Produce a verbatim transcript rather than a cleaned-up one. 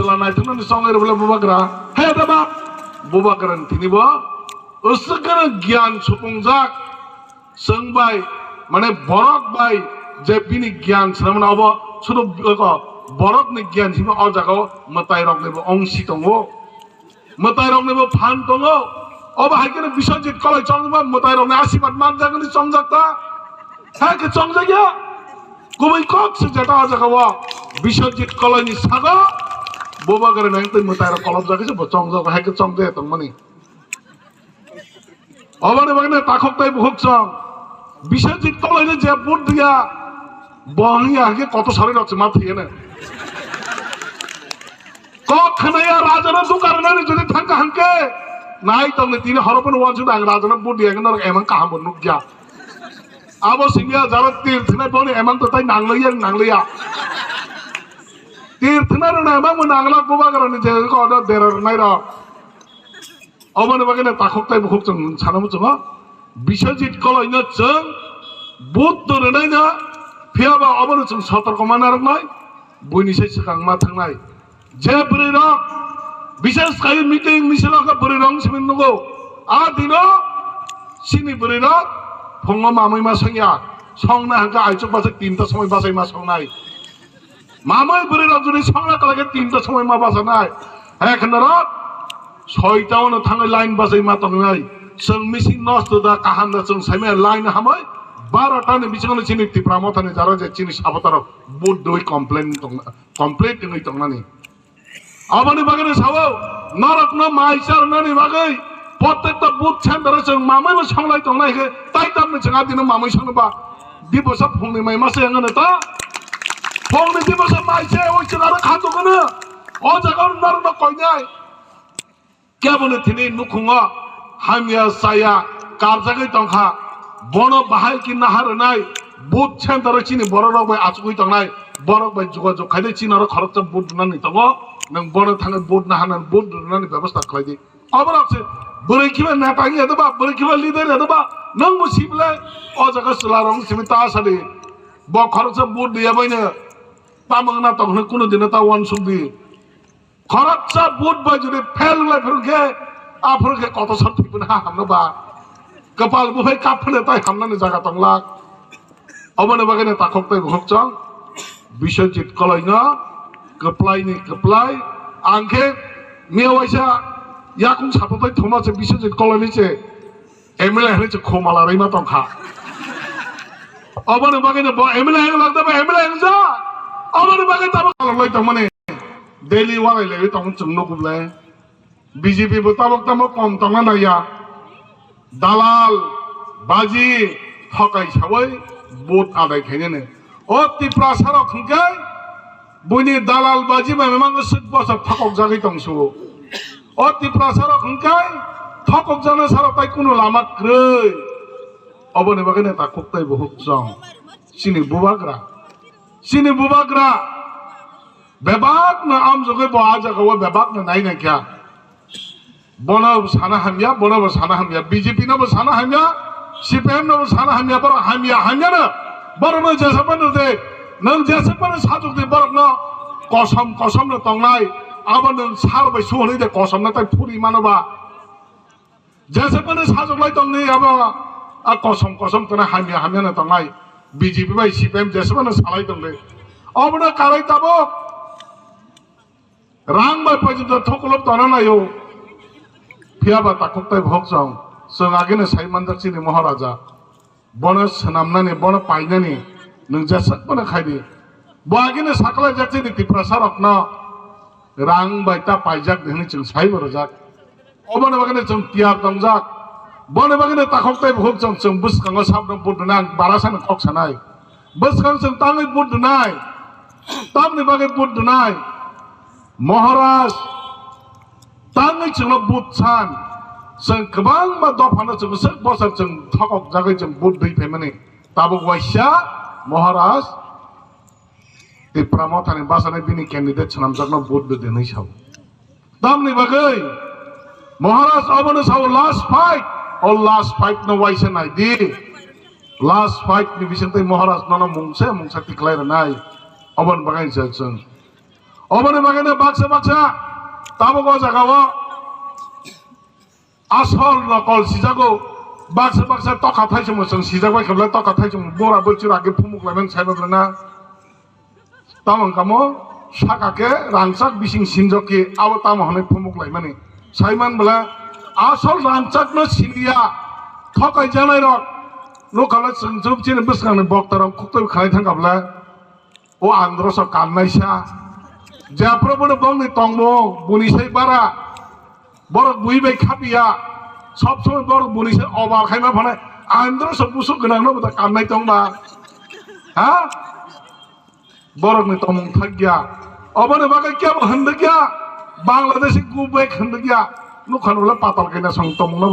chwla naithoknani chongwi rwbwle bubagra. He deba? Bubagrani tinibo uswkgwrang giyan supungjak. Chwng bai, mane borok bai je bini giyan swnamna obo sudu borokni giyan himba o jagao mwtairoknibo ongsi tongo. Mwtairoknibo phan tongo. Obo hai kheno Biswajit Koloi chongjak ba mwtairokni asirwad manjak hwnwi chongjak ta? Hai khe chongjak ya. Kubui kok se jeta o jaga o Biswajit Koloini sago bubagra nang tei mwtairok kolobjak khe se bo chongjak, hai khe chongjak ya tongmani. Oboni bagwi no takhuk tei bukhuk chong. Biswajit Koloino je vote diya, bo wngya hwnkhe koto sari rok se ma thwiyano. Kok khwnaya rajano duka rwnani jodi thangkha hwnkhe, nai tongni tini horo phano uansuk ang rajano vote diya hwnkhe norok emang kaham bo nukya. Abo simiya jaro tir thwnai boni emang to tai nangliya nangliya. Tir thwnai rwna emang bo nanglak bubagrani je ko order dera rwnai rok. Oboni bagwi no takhuk tei bukhuk chwng sana muchungo. Biswajit Koloino chwng vote to rwnai no, phiya ba obono chwng sotorko ma narwknai, buini sai swkang ma thangnai. Je bwrwi rok, bishes khai meeting misil rok bwrwi rok simi nugo. A dino chini bwrwi rok phungo mamwi ma songya. Songna hwnkhe aichuk bachai tinta somoi bachai ma songnai. Mamwi bwrwi rok jodi songna kala khe tinta somoi ma bachanai. Ekhnarok soita ono thangwi line bachai ma tongnai. Chwng missing nosto da kaham da chwng saimaya line hamwi barota ni bisingo chini Tipra Motha ni jaro je chini sabotarok vote doi complain tong, complete wngwi tongnani. Aboni bagwi sao, norokno mai charwnani bagwi, protekta booth center o chwng mamaibo songlai tongnai khe, tai tamni chwng adino mamai songno ba, dibosa phungni mai masa yang ano ta? Phungni dibosa mai se, oi chwng aro kha tongkhono, o jaga o norokno koinai. Kebono thini nukhungo hamya chaya karjagwi tongkha. Bono bahai khe naharwnai booth center o chini borok rok bai achugwi tongnai, borok bai jogajog khaidi chini oro khoroksa booth rwnani tongo, nwng bono thangwi booth naharnani booth rwnani bebosta khlaidi. Oborok se bwrwi khiba neta wngya doba, bwrwi khiba leader ya doba, nwng bo sibole o jaga chwla rok simi ta sadi. Bo khoroksa booth rwya baino tamo wngna tong hwnwi kunu dino ta uansuk di. Khoroksa vote bai jodi fail wnglaipharu khe, aphuru khe koto sor thwiphaino ha hamno ba. Kwpal buphai kapphano tai hamnani jaga tonglak. Oboni bagwino takhuk tei bukhuk chwng Biswajit Koloino kwplaini kwplai. Ang khe miya waisa yakung sato tai thuma se Biswajit Koloini se M L A hwnwi se khumala rwima tongkha. Oboni bagwino bo M L A hwnwi lakda ba M L A hwnja. Oboni bagwi tabuk kalok lai tongmani. Delhi walai lai tong chwng nukuble. B J P bo tabuk tamo kom tongna naiya. Dalal, baji, thokai sawi vote adai khainani. O Tiprasa rok hwnkhe buini dalal baji bai mamang swk bwsa thokok jagwi tong sugo. O Tiprasa rok hwnkhe thokok jana sara tai kunu lama kwrwi. Oboni bagwi neta khuk tai buhuk chong. Chini bubagra. Chini bubagra. Bebakno amjogwi bo a jagao bebakno nai nai kha. Bono bo sana hamya, bono bo sana hamya, B J P no bo sana hamya, C P M no bo sana hamya, borok hamya, hamya no. Borok no jesa phano de, nwng jesa phano sajwk de borok no kosom kosom no tongnai, abo nwng sar bai suhonwi de kosom no tai phuri mano ba. Jesa phano sajwk lai tongni abo a kosom kosom tona hamya, hamya no tongnai, B J P bai C P M jesa phano salai tongde. Obo no karai tabuk. Rang bai porjonto thokolop tona naio. Phiya ba takhuk tai bhok chong. Chwng agini sai manjak chini Maharaja. Bono swnamnani, bono painani nwng jeswk bono khaidi. Bo agini sakalaijak chini Tiprasa rokno rang bai ta paijak di hwnwi chwng sai bo rwjak. Oboni bagwino chwng tiyar tongjak. Boni bagwino takhuk tai bukhuk chwng, chwng bwskango sabno vote rwnai, ang barasano kok sanai. Bwskang chwng tangwi vote rwnai. Tamni bagwi vote rwnai. Maharaj, tangwi chwngno vote san. Chwng kwbangma dophano chwng bwswk bwswk chwng thokok jagwi chwng vote rwi phaimani. Tabuk waisa Maharaj Tipra Mothani bwskango bini candidate swnamjakno vote rwdi hwnwi sao. Tamni bagwi Maharaj obono sao last fight, o last fight no waisa naidi. Last fight ni bisingtwi Maharaj nono mungsa mungsa tiklai rwnai. Oboni bagwi se chwng. Oboni bagwi no baksa baksa tabuk o jaga o asol nokol sijago, baksa baksa tokha thaichung chwng sijak bai khe belai tokha thaichung bura bwrwi chwra khe phumuk laimani saibo belai na. Tamo wngkha mo saka khe rangchak bising sinjok khe abo tamo hwnwi phumuk laimani. Saiman bwla asol rangchakno sinliya thokai janairok nukha le chwng chwng chini bwskangni boktarok khuktai khanai thangkha bwla o androso kannaisa. Jephru bono bongni tongmung buni sai bara borok bui bai khapiya sob somoi borok buni sai obar khaima phanai androso busuk gwnangno bwta kannai tongma ha. Borokni tongmung thakya. Oboni bagwi kebo hindwkya. Bangladeshi go back hindwkya. Nukha nukla patal kaina song tongmungno